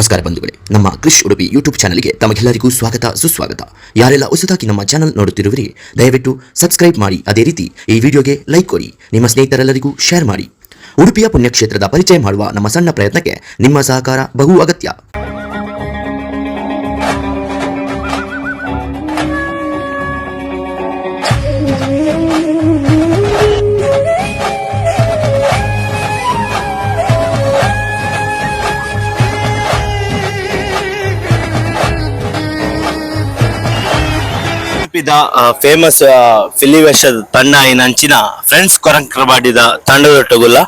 ನಮಸ್ಕಾರ ಬಂಧುಗಳೇ, ನಮ್ಮ ಕ್ರಿಶ್ ಉಡುಪಿ ಯೂಟ್ಯೂಬ್ ಚಾನಲ್ಗೆ ತಮಗೆಲ್ಲರಿಗೂ ಸ್ವಾಗತ ಸುಸ್ವಾಗತ. ಯಾರೆಲ್ಲ ಹೊಸದಾಗಿ ನಮ್ಮ ಚಾನಲ್ ನೋಡುತ್ತಿರುವಿರಿ, ದಯವಿಟ್ಟು ಸಬ್ಸ್ಕ್ರೈಬ್ ಮಾಡಿ. ಅದೇ ರೀತಿ ಈ ವಿಡಿಯೋಗೆ ಲೈಕ್ ಕೊಡಿ, ನಿಮ್ಮ ಸ್ನೇಹಿತರೆಲ್ಲರಿಗೂ ಶೇರ್ ಮಾಡಿ. ಉಡುಪಿಯ ಪುಣ್ಯಕ್ಷೇತ್ರದ ಪರಿಚಯ ಮಾಡುವ ನಮ್ಮ ಸಣ್ಣ ಪ್ರಯತ್ನಕ್ಕೆ ನಿಮ್ಮ ಸಹಕಾರ ಬಹು ಅಗತ್ಯ. ಉಡುಪಿದ ಫೇಮಸ್ ಫಿಲಿವೇಶದ ತಂಡ ಅಂಚಿನ ಫ್ರೆಂಡ್ಸ್ ಕೊರಂಕ್ರಬಾಡಿದ ತಂಡದೊಟ್ಟುಗುಲ್ಲ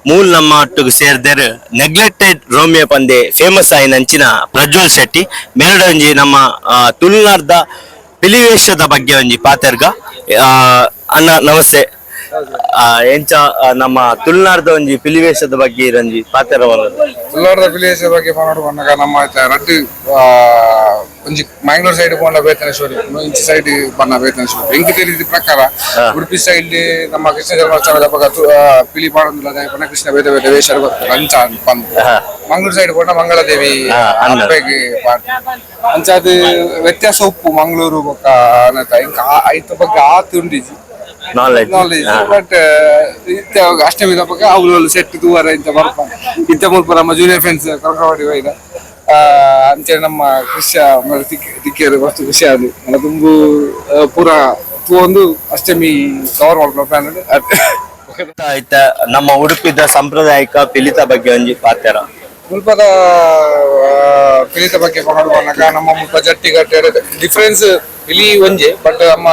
ಮೂಲ್ ನಮ್ಮ ಒಟ್ಟುಗು ಸೇರ್ದೇರು ನೆಗ್ಲೆಕ್ಟೆಡ್ ರೋಮಿಯೋ ಪಂದೆ ಫೇಮಸ್ ಆಯಿನ ಅಂಚಿನ ಪ್ರಜ್ವಲ್ ಶೆಟ್ಟಿ ಮೇರಡೊಂಜಿ ನಮ್ಮ ತುಳುನಾಡ್ದ ಪಿಲಿವೇಶದ ಬಗ್ಗೆ ಒಂಜಿ ಪಾತೆರ್ಗ. ಅಣ್ಣ ನಮಸ್ತೆ. ಎಂಚ ನಮ್ಮ ತುಳುನಾಡ್ದ ಒಂಜಿ ಪಿಲಿವೇಶದ ಬಗ್ಗೆ ಇರಂಜಿ ಪಾತೆರ. ತುಳುನಾಡ್ದ ಪ್ಲೇಸ್ ಬಗ್ಗೆ ಪನೊಡು ಪನ್ನಗ ನಮ್ಮ ಇತ್ತೆ ರಡ್ಡ್ ಒಂಜಿ ಮ್ಯಾಂಗ್ಳೂರ್ ಸೈಡ್ ಪೋಂಡ ಬೇತನೆ ಸ್ಟೋರಿ, ಇಂಚಿ ಸೈಡ್ ಪನ್ನ ಬೇತನೆ ಸ್ಟೋರಿ. ಎಂಕ್ ತೆರಿದ ಪ್ರಕಾರ ಉಡುಪಿ ಸೈಡ್ ನಮ್ಮ ಕೃಷ್ಣ ಜನ್ಮಾಷ್ಟಮಿ ಅಪಗ ಪಿಲಿ ಪಾಡೊಂದುಲ್ಲ ಪನ್ನ ಕೃಷ್ಣ ಬೇತೆ ಬೇತೆ ವೇಷ ಬರ್ತಾರೆ ಅಂಚ ಪಂದ್. ಮಂಗಳೂರು ಸೈಡ್ ಪೋಂಡ ಮಂಗಳದೇವಿ ಅಪ್ಪೆಗ್ ಪಾಡ್ ಅಂಚಾದ್ ವ್ಯತ್ಯಾಸ ಉಪ್ಪು ಮಂಗಳೂರು ಬೊಕ್ಕ ಅನತ. ಎಂಕ್ ಐತ ಬಗ್ಗೆ ಆತ್ ಉಂಡಿಜಿ knowledge. Knowledge. But ಇತ್ತೆ ಅಷ್ಟಮಿ ದಪಗ ಅವ್ಲು ಸೆಟ್ ತೂವರ ಇಂತ ಬರ್ಪ. ಇಂತ ಮುಲ್ಪ ನಮ್ಮ ಜೂನಿಯರ್ ಫ್ರೆಂಡ್ಸ್ ಕೊರಕವಾಡಿ ಹೋಯ್ದ ಅಂಚೆ ನಮ್ಮ ಕೃಷ್ಯ ತಿಕ್ಕಿಯರು ಮಸ್ತ್ ಖುಷಿ ಆದ್ ನನ್ನ ತುಂಬು ಪೂರ ತೂವೊಂದು ಅಷ್ಟಮಿ ಕವರ್ ಮಲ್ಪುನ ಪ್ಲಾನ್. ಆಯ್ತ, ನಮ್ಮ ಉಡುಪಿದ ಸಾಂಪ್ರದಾಯಿಕ ಪಿಲಿತ ಬಗ್ಗೆ ಒಂಜಿ ಪಾತೆರ. ಮುಲ್ಪದ ಪಿಲಿತ ಬಗ್ಗೆ ಪನೊಡು ಪನ್ನಗ ನಮ್ಮ ಮುಲ್ಪ ಜಟ್ಟಿ ಕಟ್ಟೆ ಡಿಫರೆನ್ಸ್. ಪಿಲಿ ಒಂಜೆ, ಬಟ್ ನಮ್ಮ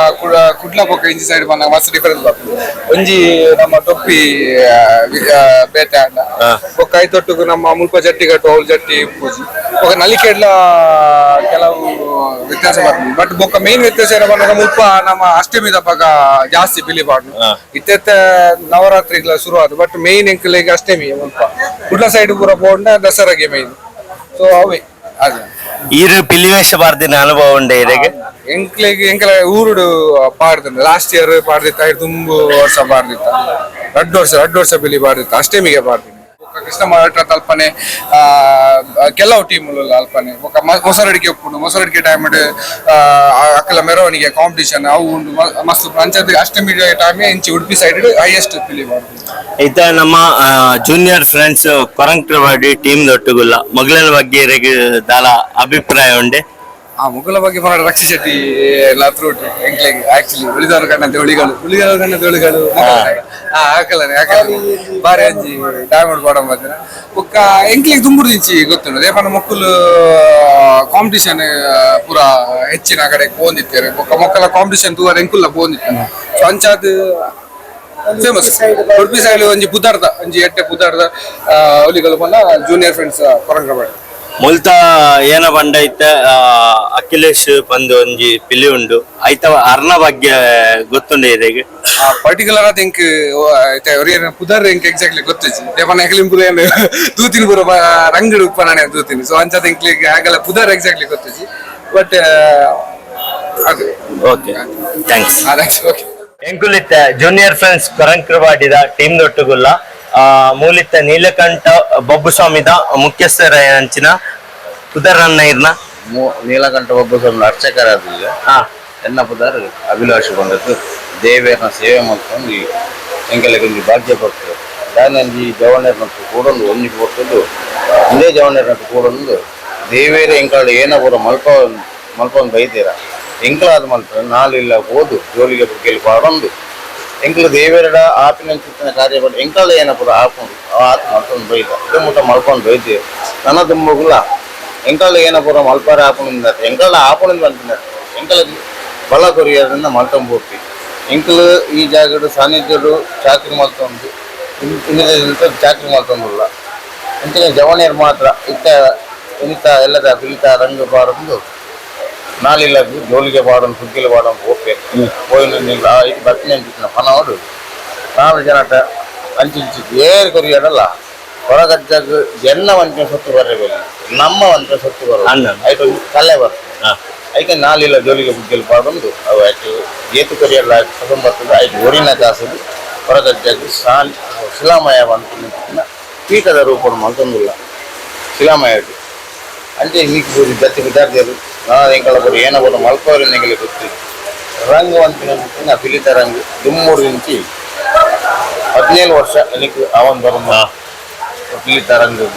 ಕುಡ್ಲ ಬೊಕ್ಕ ಇಂಚಿ ಸೈಡ್ ಬಂದಾಗ ಮಸ್ತ್ ಡಿಫರೆನ್ಸ್ ಬರ್ಪುಂಡು. ಒಂಜಿ ನಮ್ಮ ಟೊಪ್ಪಿ ಬೇತೆ ಆಂಡ ಬೊಕ್ಕ ಐತೊಟ್ಟುಗು ನಮ್ಮ ಮುಲ್ಪ ಜಟ್ಟಿ ಕಟ್ಟು ಅವ್ಲು ಜಟ್ಟಿ ಪೂಜಿ ಬೊಕ್ಕ ನಲಿಕೆಡ್ಲ ಕೆಲವು ವ್ಯತ್ಯಾಸ ಬರ್ಪುಂಡು. ಬಟ್ ಬೊಕ್ಕ ಮೇನ್ ವ್ಯತ್ಯಾಸ ಏನ ಪನ್ನಗ ಮುಲ್ಪ ನಮ್ಮ ಅಷ್ಟಮಿ ದಪಗ ಜಾಸ್ತಿ ಪಿಲಿ ಪಾಡು. ಇತ್ತೆತ್ತೆ ನವರಾತ್ರಿಗಳ ಶುರು ಆದ್, ಬಟ್ ಮೇನ್ ಎಂಕಲೆಗ್ ಅಷ್ಟಮಿ ಮುಲ್ಪ. ಕುಡ್ಲ ಸೈಡ್ ಪೂರ ಪೋಂಡ ದಸರಾಗೆ ಮೇನ್. ಸೊ ಅವೇ ಅದೇ. ಈರು ಪಿಲಿವೇಶ ಬಾರ್ದಿನ ಅನುಭವ ಉಂಡೆ ಇರೆಗೆ? ಎಂಕ್ಲೆಗ್ ಎಂಕಲ ಊರುಡು ಪಾಡ್ದಂಡ. ಲಾಸ್ಟ್ ಇಯರ್ ಪಾಡ್ದಿತ್ತ, ಐದು ತುಂಬು ವರ್ಷ ಪಾಡ್ದಿತ್ತ. ರಡ್ಡು ವರ್ಷ ಬಿಲಿ ಪಾಡ್ದಿತ್ತ, ಅಷ್ಟಮಿಗೆ ಪಾಡ್ದಿನಿ. ಬೊಕ್ಕ ಕೃಷ್ಣ ಮಠ ತಲ್ಪನೆ ಕೆಲವು ಟೀಮ್ ಅಲ್ಪನೆ. ಬೊಕ್ಕ ಮೊಸರಡಿಕೆ ಉಪ್ಪುಂಡು. ಮೊಸರಡಿಕೆ ಟೈಮ್ ಅಕ್ಕಲ ಮೆರವಣಿಗೆ ಕಾಂಪಿಟಿಷನ್ ಅವು ಉಂಡು ಮಸ್ತ್. ಅಂಚದ ಅಷ್ಟಮಿ ಟೈಮ್ ಇಂಚಿ ಉಡುಪಿ ಸೈಡ್ ಹೈಯೆಸ್ಟ್ ಪಿಲಿ ಪಾಡ್ದು. ಇತ್ತ ನಮ್ಮ ಜೂನಿಯರ್ ಫ್ರೆಂಡ್ಸ್ ಕೊರಂಕ್ರವಾಡಿ ಟೀಮ್ ದೊಟ್ಟುಗುಲ್ಲ, ಮಗಳನ ಬಗ್ಗೆ ಇರೆಗ್ ದಾಲ ಅಭಿಪ್ರಾಯ ಉಂಡೆ? ಆ ಮುಗುಲ ಬಗ್ಗೆ ಪನ್ನಡ ರಕ್ಷಿ ಶೆಟ್ಟಿ ಎಲ್ಲ ಥ್ರೂಟ್ ಎಂಕ್ಲೆಗ್. ಆಕ್ಚುಲಿ ಉಳಿದವರು ಕಂಡಂತೆ ಉಳಿಗಳು, ಉಳಿದವರು ಕಂಡಂತೆ ಉಳಿಗಳು. ಹಾ, ಹಾಕಲ್ಲ ಹಾಕಲ್ಲ, ಬಾರಿ ಅಂಜಿ ಡೈಮಂಡ್ ಬಾಡಮ್ ಬಂದಿನ. ಬೊಕ್ಕ ಎಂಕ್ಲೆಗ್ ದುಂಬುರ್ದಿಂಚಿ ಗೊತ್ತುಂಡು. ದೇಪನ ಮೊಕ್ಕುಲು ಕಾಂಪಿಟಿಷನ್ ಪೂರ ಹೆಚ್ಚಿನ ಕಡೆ ಪೋಂದಿತ್ತೇರು. ಬೊಕ್ಕ ಮೊಕ್ಕಲ ಕಾಂಪಿಟಿಷನ್ ತೂವರೆ ಎಂಕುಲ್ಲ ಪೋಂದಿತ್ತು. ಸೊ ಅಂಚಾದ್ ಫೇಮಸ್ ಉಡುಪಿ ಸೈಡ್ ಒಂಜಿ ಪುದಾರ್ದ, ಒಂಜಿ ಎಟ್ಟೆ ಪುದಾರ್ದ ಒಲಿಗಳು ಪಂಡ ಜೂನಿಯರ್ ಫ್ರೆಂಡ್ಸ್ ಕೊರಂಗ್ರಬಾಡಿ. ಮುಲ್ತ ಏನ ಪಂಡ ಇತ್ತ ಅಖಿಲೇಶ್ ಪಂದ್ ಒಂಜಿ ಪಿಲಿ ಉಂಡು, ಐತ ಅರ್ನ ಬಗ್ಗೆ ಗೊತ್ತುಂಡೆ ಇರೆಗ್? ಪರ್ಟಿಕ್ಯುಲರ್ ಆದ್ ಎಂಕ್ ಒರಿಯನ ಪುದರ್ ಎಂಕ್ ಎಕ್ಸಾಕ್ಟ್ಲಿ ಗೊತ್ತಿಜ್ಜಿ. ದೇಪನ ಎಕ್ಲಿಂ ಪುರ ಏನು ತೂತಿನ ಪೂರ ರಂಗಡು ಉಪ್ಪ ನಾನೇ ತೂತಿನಿ. ಸೊ ಅಂಚಾದ ಎಂಕ್ಲಿಗ್ ಹಾಗೆಲ್ಲ ಪುದರ್ ಎಕ್ಸಾಕ್ಟ್ಲಿ ಗೊತ್ತಿಜ್ಜಿ, ಬಟ್ ಅದು. Okay, thanks. Okay. ಎಂಕುಲಿತ್ತ junior friends ಕೊರಂಕ್ರವಾಡಿದ team ದೊಟ್ಟುಗುಲ್ಲ. ಮೂಲಿತ್ತ ನೀಲಕಂಠ ಬೊಬ್ಬುಸ್ವಾಮಿದ ಮುಖ್ಯಸ್ಥರ ಅಂಚಿನ ಪುದರನ್ನ ಇರ್ನ? ನೀಲಕಂಠ ಒಬ್ಬ ಅರ್ಚಕರಾದ. ಎನ್ನ ಪುದರ್ ಅಭಿಲಾಷ್ ಬಂದದ್ದು. ದೇವೇರ್ನ ಸೇವೆ ಮಲ್ತೊಂದು ಎಂಕಲೆಗ್ ಒಂಜಿ ಭಾಗ್ಯ ಕೊಡ್ತು ದಾನಂಜಿ ಜವಣೆರ್ನಟ್ಟು ಕೂಡೊಂದು ಒಂಜಿ ಪೊರ್ತುಡು ಒಂದೇ ಜವಣೆರ್ನಟ್ಟು ಕೂಡೊಂದು ದೇವೇರ್ ಎಂಕಲ್ ಏನ ಪೂರ ಮಲ್ಪ ಮಲ್ಪೊಂದು ಬೈತೀರ ಎಂಕಲಾದ ಮಲ್ಪ ನಾಲಿಲ್ಲ ಹೋದು ಜೋಲಿಗೆ ಬುಕ್ಕೆಲಿ ಪಾಡೊಂದು ಎಂಕಲು ದೇವೇರಡ ಆಪಿನಂಚಿತ್ತಿನ ಕಾರ್ಯ ಪಂಡ ಎಂಕಲ್ ಏನ ಪೂರ ಆಪುಂಡು ಆತ್ ಮಲ್ತೊಂದು ಬೈದ ಇದು ಮುಟ್ಟ ಮಲ್ಪೊಂದು ಬೈದೆ. ನನ ದುಂಬುಗುಲ ಎಂಕಲ್ ಏನ ಪೂರ ಮಲ್ಪಾರ ಆಪುನಿಂದ ಎಂಕಲ್ ಆಪುನಿಂದ ಬಂತಿನ ಎಂಕಲ್ ಬಲ ಕೊರಿಯರಿಂದ ಮಲ್ತೊಂದು ಪೋಪಿ. ಎಂಕಲ್ ಈ ಜಾಗಡು ಸಾನ್ನಿಧ್ಯಡು ಚಾಕ್ರಿ ಮಲ್ತೊಂದು ಇಂದ ಚಾಕ್ರಿ ಮಲ್ತೊಂದುಲ್ಲ. ಅಂಚನೆ ಜವಣಿಯರು ಮಾತ್ರ ಇತ್ತ ಇನಿತ ಎಲ್ಲದ ಪಿಲಿತ ರಂಗು ಪಾಡೊಂದು ನಾಲಿಲ್ಲ ಜೋಲಿಗೆ ಪಾಡೊಂದು ಸುಗ್ಗಿಲು ಪಾಡೊಂದು ಪೋಪೆ. ಪೋಯಿನ ಬತ್ತಿನ ಪನವಡು ನಾಲ್ ಜನಟ ಅಂಚಿಂಚಿ ಏರ್ ಕೊರಿಯಡಲ್ಲ ಹೊರಗಜ್ಜಗ್ ಎನ್ನ ವಂಚನೆ ಸೊತ್ತು ಬರಬೇಕು, ನಮ್ಮ ವಂಚನೆ ಸೊತ್ತು ಬರ ಅಣ್ಣ. ಐಟ್ ಒಂಜಿ ಕಲೆ ಬರ್ತದೆ. ಐಕೆ ನಾಲಿಲ್ಲ ಜೋಲಿಗೆ ಬುಗ್ಗೆಲ್ ಪಾಡೊಂದು ಅವು ಐಟ್ ಏತು ಕೊರಿಯಲ್ಲ ಕಸಂ ಬರ್ತದೆ. ಐಟ್ ಒರಿನ ಕಾಸುದು ಹೊರಗಜ್ಜಗ್ ಸಾಲ್ ಶಿಲಾಮಯ ಪನ್ಪಿನ ಪೀಠದ ರೂಪಡ್ ಮಲ್ತೊಂದುಲ್ಲ ಶಿಲಾಮಯ. ಅಂಚೆ ಇನ್ನಿಕ್ ಪೂರಿ ಜತ್ತಿ ವಿದ್ಯಾರ್ಥಿಗಳು ನಾನು ಎಂಕಲ ಪೂರ ಏನ ಪೂರ ಮಲ್ಪವರೆ ಎಂಕಲೆ ಗೊತ್ತು ರಂಗು ಅಂತಿನ ಪಿಲಿತ ರಂಗು ದುಮ್ಮೂರು ಇಂಚಿ 17 ವರ್ಷ എനിക്ക് ಅವನ್ ಬರೋದು ಪಿಲಿತ ರಂಗು.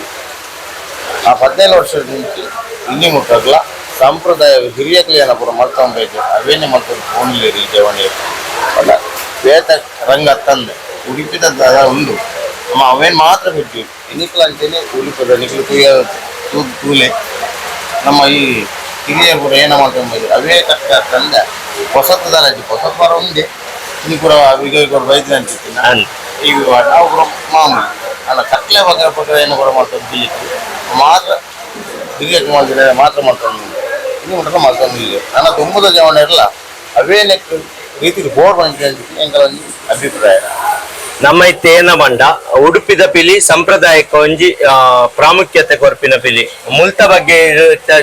ಆ 17 ವರ್ಷದ ಇಂಚಿ ಇನ್ನಿ ಮುಟ್ಟಗ್ಲ ಸಂಪ್ರದಾಯ ಹಿರಿಯಕ್ಲಿ ಏನ ಪೂರ ಮಲ್ತೊಂಬೇಕು ಅವೇನೆ ಮಲ್ತೊಂದು ಫೋನ್ಲೇರಿ ಜವಣಿ ಅಲ್ಲ ಬೇತ ರಂಗ ತಂದೆ ಉಡುಪಿದ ಉಂಡು ನಮ್ಮ ಅವೇನು ಮಾತ್ರ ಬಿಟ್ಟು ಎನಿಕ್ಲ ಅಂತೇನೆ ಉಡುಪದ ನಿಕ್ಲು ತೂಯ ತೂಲೆ ನಮ್ಮ ಈ ಹಿರಿಯರು ಕೂಡ ಏನ ಮಾಡ್ಕೊಂಬೋದು ಅವೇ ಕಷ್ಟ ತಂದೆ ಹೊಸತದ ಹೊಸ ಪರ ಉಂಡೆ ಇನ್ನು ಕೂಡ ಈಗ ಕೂಡ ಬೈದ್ರೆ ಅನ್ಸುತ್ತೆ ಈಗ ನಾವು ಕೂಡ ಮಾಮೂಲಿ ಅಲ್ಲ ಕಟ್ಲೆ ಬಗ್ಗೆ ಪಕ್ಕ ಏನು ಕೂಡ ಮಾಡ್ಕೊಂಡು ಬಿಲ್ಲಿಕ್ಕೆ ಮಾತ್ರ ಹಿರಿಯಕ್ಕೆ ಮಾಡಿದ್ರೆ ಮಾತ್ರ ಮಾಡ್ಕೊಂಡು ಇನ್ನು ಮಟ್ಟ ಮಾಡ್ಕೊಂಡು ಇಲ್ಲ ನನ್ನ ತುಂಬದ ಜವಣ ಇರಲ್ಲ ಅವೇ ನೆಕ್ ರೀತಿ ಬೋರ್ ಬಂತು ಎಂಕಲ ಒಂಜಿ ಅಭಿಪ್ರಾಯ. ನಮ್ಮ ಇತ್ತೆ ಏನ ಬಂಡ ಉಡುಪಿದ ಪಿಲಿ ಸಾಂಪ್ರದಾಯಿಕ ಒಂಜಿ ಪ್ರಾಮುಖ್ಯತೆ ಕೊರ್ಪಿನ ಪಿಲಿ ಮುಲ್ತ ಬಗ್ಗೆ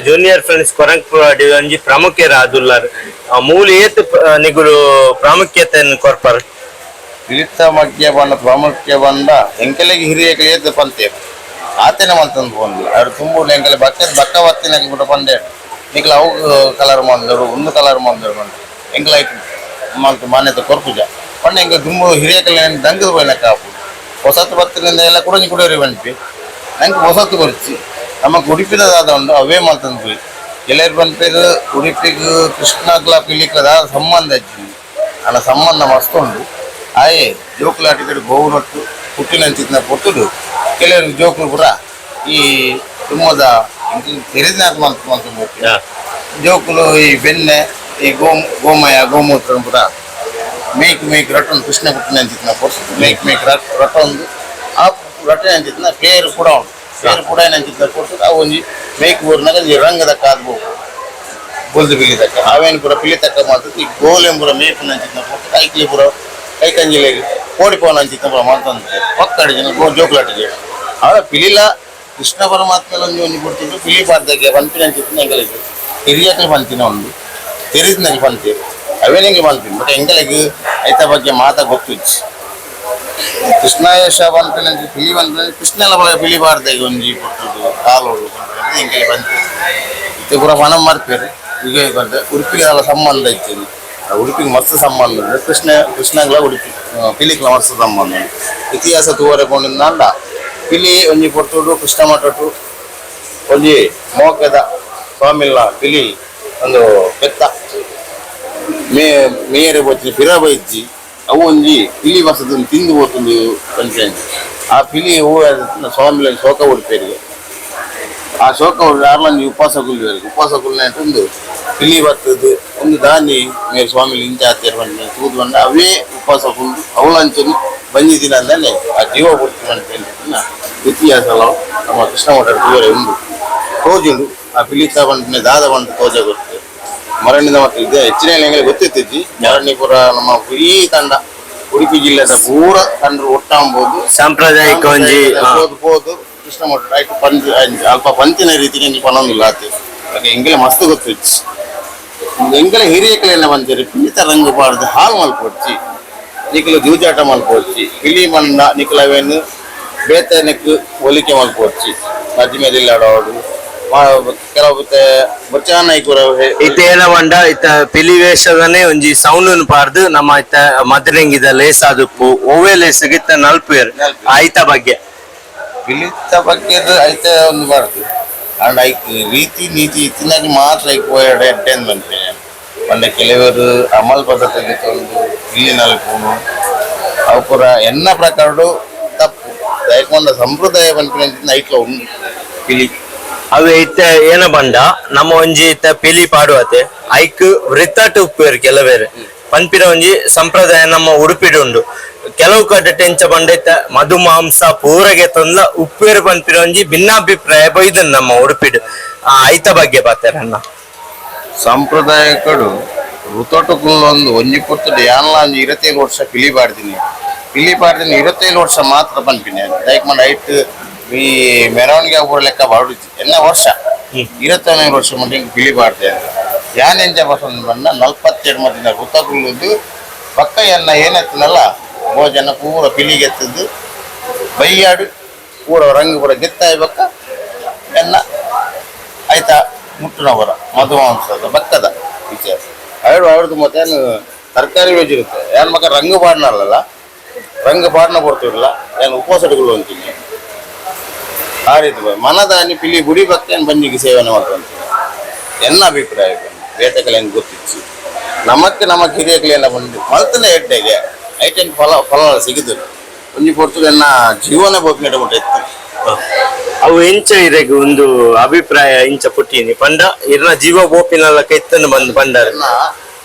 ಜೂನಿಯರ್ ಫ್ರೆಂಡ್ಸ್ ಕೊರಂಕ್ಪುರ ಒಂಜಿ ಪ್ರಾಮುಖ್ಯರ ಆದುಲ್ಲಾರ್ ಮೂಲ ಏತ್ ನಿಗುಲು ಪ್ರಾಮುಖ್ಯತೆಯನ್ನು ಕೊರ್ಪರ್ ಪಿಲಿತ ಮಧ್ಯ ಬಂಡ ಪ್ರಾಮುಖ್ಯ ಬಂಡ ಎಂಕಲೆಗೆ ಹಿರಿಯಕ್ಕೆ ಏತ್ ಪಂತೆ ಆತೇನೆ ಮಲ್ತಂದು ಪೋಂದು ಅವ್ರು ತುಂಬು ಎಂಕಲೆ ಬಕ್ಕ ಬಕ್ಕ ಬತ್ತಿನ ಕೂಡ ಪಂದೆ ನಿಕ್ಲ ಅವು ಕಲರ್ ಮಂದರು ಒಂದು ಕಲರ್ ಮಂದರು ಬಂಡ ಎಂಕಲ ಮಲ್ತು ಮಾನ್ಯತೆ ಕೊರ್ಪುಜ ಪಂಡ ಎಂಕ ದುಂಬು ಹಿರಿಯಕಲೆ ದಂಗದ ಪೋಯಿನ ಕಾಪು ಹೊಸತು ಬತ್ತಿನಿಂದ ಎಲ್ಲ ಕೂಡ ಕುಡಿಯೋರಿ ಬಂದ್ವಿ ನಂಗೆ ಹೊಸತು ಕೊರ್ಚಿ ನಮಕ್ ಉಡುಪಿದ ದಾದ ಉಂಡು ಅವೇ ಮಲ್ತಂದು ಪೋಯಿ ಎಲ್ಲರು ಪನ್ಪೇರು ಉಡುಪಿಗೆ ಕೃಷ್ಣಗ್ಲ ಪಿಲಿಕ್ಲ ದಾದ ಸಂಬಂಧ ಅಜ್ಜಿ ಅಲ್ಲ ಸಂಬಂಧ ಮಸ್ತ್ ಉಂಡು ಆಯೆ ಜೋಕುಲಾಟಿಗಡು ಗೋವು ನಟ್ಟು ಹುಟ್ಟಿನಂಚಿನ ಪೊತ್ತುಡು ಕೆಲವರು ಜೋಕುಲು ಪೂರ ಈ ತುಮ್ಮದ ತೆರೆದಿನಾಥ ಮಲ್ತು ಮಲ್ತು ಜೋಕುಲು ಈ ಬೆಣ್ಣೆ ಈ ಗೋಮಯ ಗೋಮೂತ್ರ ಪೂರ ಮೇಕ್ ಮೇಕ್ ರಟೊಂದು ಕೃಷ್ಣ ಹುಟ್ಟಿನಂಚಿನ ಪೊರ್ತು ಮೇಕ್ ಮೇಕ್ ರಟೊಂದು ಆ ರಟೆ ಅಂಚಿತ್ತಿನ ಪೇರು ಕೂಡ ಉಂಟು ಪೇರು ಕೂಡ ಏನಂಚಿತ್ತಿನ ಪೊರ್ತು ಆ ಒಂಜಿ ಮೇಕ್ ಊರಿನಾಗ ಒಂಜಿ ರಂಗದ ಕಾದ್ಬೋ ಬೊಲ್ದು ಬಿಲಿ ತಕ್ಕ ಅವೇನು ಪೂರ ಪಿಲಿ ತಕ್ಕ ಮಾತ್ರ ಈ ಗೋಲೆಂ ಪೂರ ಮೇಪುನಂಚಿತ್ತಿನ ಪೊರ್ತು ಐಕ್ಲಿ ಪೂರ ಕೈ ಕಂಜಿಲೆಗ್ ಕೋಡಿ ಅಂಚಿತ್ತಿನ ಪೂರ ಮಾಡ್ತಂತೆ ಪಕ್ಕಡಿ ಜನ ಗೋ ಜೋಕುಲಾಟಿಗೆ ಅವಳ ಪಿಲಿಲ ಕೃಷ್ಣ ಪರಮಾತ್ಮ ಒಂಜಿ ಒಂಜಿ ಕೊಡ್ತಿದ್ದು ಪಿಲಿ ಪಾಡ್ದಕ್ಕೆ ಪನ್ಪಿನ ಅಂಚಿತ್ತಿನ ಎಂಕಲೆಗ್ ಹಿರಿಯಕ್ಲು ಪಂತಿನ ಉಂಡು ತೆರಿದಿನಂಗೆ ಪಂತಿ ಅವೇನೆಂಗೆ ಪನ್ಪಿನ ಬಟ್ ಎಂಕಲೆಗ್ ಐತ ಬಗ್ಗೆ ಮಾತ ಗೊತ್ತಿಜ್ಜಿ ಕೃಷ್ಣ ಯಶ ಪನ್ಪಿನ ಪಿಲಿ ಪನ್ಪಿನ ಕೃಷ್ಣನ ಪಿಲಿ ಪಾಡ್ದಕ್ಕೆ ಒಂಜಿ ಕೊಟ್ಟುದು ಕಾಲೋಡು ಎಂಕಲೆ ಪಂತಿ ಇತ್ತೆ ಪೂರ ಪಣ ಮರ್ಪೇರು ಈಗ ಬಂದ ಉಡುಪಿಗೆ ಅಲ್ಲ ಸಂಬಂಧ ಇತ್ತು ಉಡುಪಿಗೆ ಮಸ್ತ್ ಸಂಬಂಧ ಉಂಟು ಕೃಷ್ಣ ಕೃಷ್ಣಂಗ್ಲ ಉಡುಪಿ ಪಿಲಿಕ್ಲ ಮಸ್ತ್ ಸಂಬಂಧ ಉಂಟು ಇತಿಹಾಸ ತೂವರೆ ಪೋಂಡಿಂದಾಂಡ ಪಿಲಿ ಒಂಜಿ ಪೊರ್ತುಡು ಕೃಷ್ಣ ಮಠಟು ಒಂಜಿ ಮೋಕೆದ ಸ್ವಾಮಿಲ್ಲ ಪಿಲಿ ಒಂದು ಪೆತ್ತ ಮೇಯರೆ ಪೋತಿನ ಪಿರ ಬೈಜ್ಜಿ ಅವು ಒಂಜಿ ಪಿಲಿ ಬಸದನ್ನು ತಿಂದು ಪೋತುಂಡು ಪಂಚಂಜಿ ಆ ಪಿಲಿ ಹೂವು ಸ್ವಾಮಿಲ ಶೋಕ ಉಡುಪೇರಿಗೆ ಆ ಶೋಕ ಆರ್ಲಂಜಿ ಉಪವಾಸ ಕುಲ್லுವೆರ್ ಉಪವಾಸ ಕುಲ್ನ ಉಂದು ಪಿಲಿ ಬರ್ತದೆ ಒಂದು ದಾನಿ ಮೇರ್ ಸ್ವಾಮಿಲು ಇಂಚ ಆತೇರ್ ಪಂಡ ತೂದು ಬಂಡ ಅವೇ ಉಪವಾಸ ಕುಲ್ಲು ಅವಳಂಚನಿ ಬಂಜಿ ದಿನ ಅಂದಾನೆ ಆ ಜೀವ ಪುಡ್ತಿ ಪಂಡ ಇತಿಹಾಸ ನಮ್ಮ ಕೃಷ್ಣ ಮಠ ತೂವರೆ ಉಂಡು ತೋಜುಂಡು ಆ ಪಿಲಿತ ಬಂಡ ದಾದ ಬಂಡ ತೋಜ ಗೊತ್ತು ಮರಣಿದ ಮಕ್ಕಳು ಇದೆ ಹೆಚ್ಚಿನ ಎಂಗಳಿಗೆ ಗೊತ್ತಿತ್ತಿಜ್ಜಿ ಮರಣಿಪುರ ನಮ್ಮ ಈ ತಂಡ ಉಡುಪಿ ಜಿಲ್ಲೆದ ಪೂರ ತಂಡ ಒಟ್ಟಾಂಬೋದು ಸಾಂಪ್ರದಾಯಿಕ ಒಂಜಿ ಪೋದು ಪೋದು ಕೃಷ್ಣ ಮಠ ಆಯ್ತು ಪಂಚ ಅಲ್ಪ ಪಂಚಿನ ರೀತಿಗೆ ಎಂಗೆ ಪನೊಂದಿಲ್ಲ ಆತೆ ಹಾಗೆ ಎಂಗೆಲೆ ಮಸ್ತ್ ಗೊತ್ತಿಜ್ಜಿ ಎಂಗೆಲೆ ಹಿರಿಯಕ್ಲೆಲ್ಲ ಬಂತೀರಿ ಪಿಲಿತ ರಂಗು ಪಾಡ್ದು ಹಾಲು ಮಲ್ಪೊಡ್ಚಿ ನಿಕಲು ಜೂಜಾಟ ಮಲ್ಪೊಡ್ಚಿ ಪಿಲಿ ಮಣ್ಣ ನಿಕಲವೇನು ಬೇತನಕ್ಕೆ ಹೋಲಿಕೆ ಮಲ್ಪೊಡ್ಚಿ ಮಜ್ಜಿ ಮೇಲೆ ಆಡೋಡು ಕೆಲವು ಬೊಚ್ಚಾನಾಯ್ಕುರ ಇತ್ತ ಏನ ಬಂಡ ಇತ್ತ ಪಿಲಿ ವೇಷದನೆ ಒಂಜಿ ಸೌಂಡ್ ಪಾಡ್ದು ನಮ್ಮ ಇತ್ತ ಮದ್ರಂಗಿದ ಲೇಸ್ ಆದುಪ್ಪು ಒವ್ವೆ ಲೇಸ್ಗೆ ಇತ್ತ ನಲ್ಪೇರ್ ಆಯ್ತ ಬಗ್ಗೆ ಪಿಲಿತ ಬಗ್ಗೆ ಐತೆ ಒಂದು ಬಾರ್ದು ಅಂಡ್ ಐಕ್ ರೀತಿ ನೀತಿ ಇತ್ತಿನಾಗ ಮಾತ್ರ ಐಕ್ ಪೋಯಡ ಎಡ್ಡೆ ಬಂತೆ ಪಂಡ ಕೆಲವರು ಅಮಲ್ ಪದ್ಧತಿ ತಂದು ಪಿಲಿ ನಲ್ಪುನು ಅವು ಪೂರ ಎನ್ನ ಪ್ರಕಾರ ತಪ್ಪು ದಯಕೊಂಡ ಸಂಪ್ರದಾಯ ಪನ್ಪಿನ ಐಕ್ಲ ಉಂಡು ಪಿಲಿ. ಅವೆ ಇತ್ತ ಏನ ಬಂಡ ನಮ್ಮ ಒಂಜಿ ಇತ್ತ ಪಿಲಿ ಪಾಡುವತೆ ಐಕ್ ವೃತ್ತಾಟ ಉಪ್ಪೇರು ಕೆಲವೇರು ಪನ್ಪಿನ ಒಂಜಿ ಸಂಪ್ರದಾಯ ನಮ್ಮ ಉಡುಪಿಡು ಉಂಡು. ಕೆಲವು ಕಡೆ ಟೆಂಚ ಬಂಡ ಇತ್ತ ಮಧು ಮಾಂಸ ಪೂರಗೆ ತಂದ ಉಪ್ಪೇರು ಪನ್ಪಿನ ಒಂಜಿ ಭಿನ್ನಾಭಿಪ್ರಾಯ ಬೈದನ್ ನಮ್ಮ ಉಡುಪಿಡು ಐತ ಬಗ್ಗೆ ಬಾತಾರಣ್ಣ. ಸಂಪ್ರದಾಯಕಡು ಋತೋಟು ಒಂದು ಒಂಜಿ ಪೊರ್ತುಡು ಯಾನ್ಲ ಒಂಜಿ 27 ವರ್ಷ ಪಿಲಿ ಪಾಡ್ತೀನಿ ಪಿಲಿ ಪಾಡ್ತೀನಿ 27 ವರ್ಷ ಮಾತ್ರ ಪನ್ಪಿನಿ ದಯಕ್ ಮಂಡ ಐಟ್ ಈ ಮೆರವಣಿಗೆ ಪೂರ ಲೆಕ್ಕ ಬಾಡುಜಿ ಎಲ್ಲ ವರ್ಷ 27 ವರ್ಷ ಮಂಟ ಹಿಂಗೆ ಪಿಲಿ ಪಾಡ್ತೇನೆ ಯಾನ್ ಎಂಜ ಬಸೊಂದು ಬಂಡ 42 ಮತ್ತಿನ ಋತ ಕುಲ್ಲುದು ಪಕ್ಕ ಎನ್ನ ಏನೆತ್ತನಲ್ಲ ಭೋಜನ ಪೂರ ಪಿಲಿಗೆತ್ತದ್ದು ಬೈಯಾಡು ಪೂರ ರಂಗು ಪೂರ ಗೆತ್ತಾಯ ಬಕ್ಕ ಎನ್ನ ಮುಟ್ಟುನವರ ಮಧುಮಾಂಸದ ಭತ್ತದ ವಿಚಾರ ಅವೆರಡು ಅವ್ರದ್ದು ಮತ್ತೆ ಏನು ತರಕಾರಿ ವೆಜ್ ಇರುತ್ತೆ ಏನು ಮಕ್ಕ ರಂಗು ಪಾಡ್ನಲ್ಲ ರಂಗು ಪಾಡ್ನ ಕೊಡ್ತಿರಲ್ಲ ಏನು ಉಪವಾಸಗಳು ಅಂತೀನಿ. ಆ ರೀತಿ ಮನದಾನಿ ಪಿಲಿ ಗುಡಿ ಭಕ್ತೇನು ಬಂಜಿಗೆ ಸೇವನೆ ಮಾಡ್ಕೊಂತೀನಿ ಎನ್ನ ಅಭಿಪ್ರಾಯ ಬೇತಕಲೆ ಹೆಂಗೆ ಗೊತ್ತಿತ್ತು ನಮಕ್ಕೆ ನಮ್ಮ ಕಿರಿಯಕ್ಲೆಲ್ಲ ಬಂದು ಮಲ್ತನೆ ಎಡ್ಡೆಗೆ ಐಟೆನ್ ಫಲ ಫಲ ಸಿಗುದು ಒಂಜಿ ಪೊರ್ತುಡು ಎನ್ನ ಜೀವನ ಬೋಪಿನ ಮುಟ್ಟ ಇತ್ತು. ಅವು ಎಂಚ ಇರೆಗ್ ಒಂದು ಅಭಿಪ್ರಾಯ ಇಂಚ ಪುಟ್ಟಿನಿ ಪಂಡ ಇರ್ನ ಜೀವ ಬೋಪಿನಲ್ಲ ಕೈತನ ಬಂದು ಪಂಡಾರ. ಎನ್ನ